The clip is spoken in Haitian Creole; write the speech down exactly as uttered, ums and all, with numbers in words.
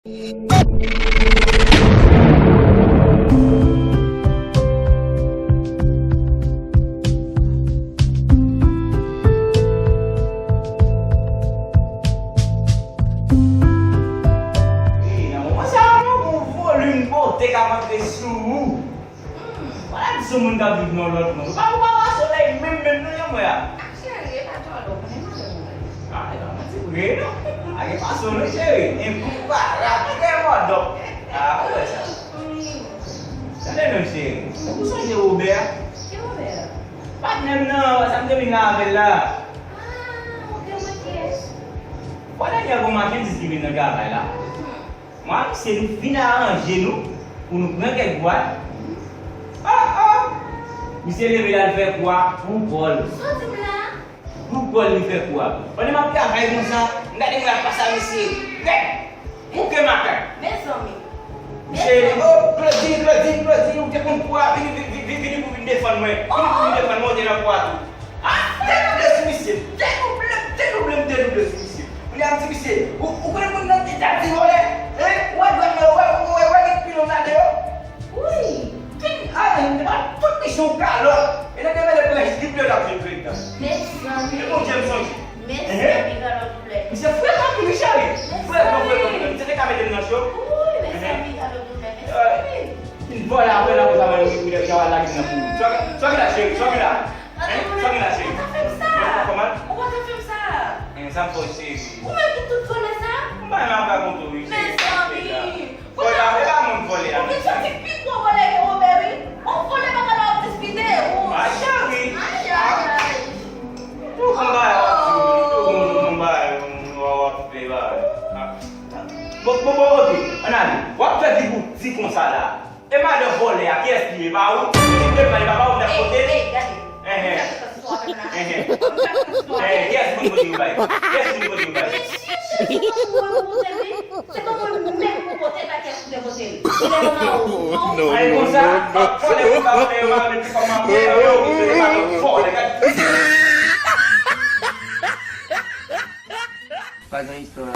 Ey, nan moman sa a, non, gon volim bote k ap antre sou ou. Wala di sou moun k ap viv nan lòt mond. Ou pa, ou pa wè solèy menm, menm nan yon mwen a. Cheri, e pa twò lè w konnen mwen lè mwen. Ah, e pa manti vre, non. A gen fason, non, cheri. Enkonparab, trè mòdòp. Ah, ou wè sa. Tande non, cheri. Ou sonje Wobè a? Ki Wobè a? Patnè m nan, sa m te vin la avè l la. Ah, ok, mwen kiyès? Bon, dènyè gon machandiz ki vin nan travay la. Mwen ak misye, nou fin aranje nou pou nou pran kèk bwat. Oh, oh! Misye leve l al fè kou a pou kò l. Sa w di m la? Pou kò l li fè kou a. Pandan m ap travay konsa, m gade moun ap pase a misye. Nèg! Bouke makak! Mezanmi! Misye, oh, Claudine, Claudine, Claudine, ou te konn kou a, vini, vini, vini, vini pou vin defann mwen. Vini pou vin defann mwen, ou te nan kou a tou. Ah, tèt ou ble sou misye. Tèt ou ble, tèt ou ble, tèt ou ble sou misye. Kounye a m di misye, ou, ou konnen moun nan te ta di vòlè? Hein? Ou wè dwèt mwen, ou wè, ou wè, ou wè gen pilon nan deyò? Wi. Kin, ah, men, ah, tout misye yon kalòt. E nan demele pran jip yo t ap jwenn prezidan. Mezanmi. E Bondye m sonje. Mezanmi, kalòt doulè. Misye frekan pou li, cheri. Frekan, frekan, frekan. Misye te ka mete m nan cho. Wi, mezanmi, kalòt doulè. Mezanmi. Vòlè apre la, pou sa, mwen, mwen, mwen, mwen, lage nan pou. Sògina, cheri, Sògina. Hein? Sògina, cheri. Ou pa ta fè m sa. Kòman? Ou pa ta fè m sa. Hein, sa m fè w, cheri. Ou menm ki tout vòlè sa? M pa renmen ap rakonte w, wi, cheri. Mezanmi. Vòlè a, e pa moun vòlè a. Ou gen santi pi gwo vòlè ke Wobè, wi. On vòlè pa ka la ap diskite. Ay, cheri. Ay, ay, ay. Ou konn bagay w ap di, ou konn bagay w ap fè, bagay. Bon, bon, bon, ok, ann ale. W ap fè di pou di konsa la. E madan vòlè a, kiyès li ye? Pa ou? Li te mal, papa ou n ap pote li? Ey, ey, gade. Enhen. Enhen. Enhen, kiyès moun pote yo bay? Kiyès moun pote yo bay? Se pa mwen pou pote l, wi. Se pa mwen menm pou pote l, pa kiyès pou te pote l. Li lè nan ou, non? Ay, konsa, w ap vòlè, w ap vòlè, w ap vòlè, w ap vòlè, w ap vòlè. Pa gen istwa.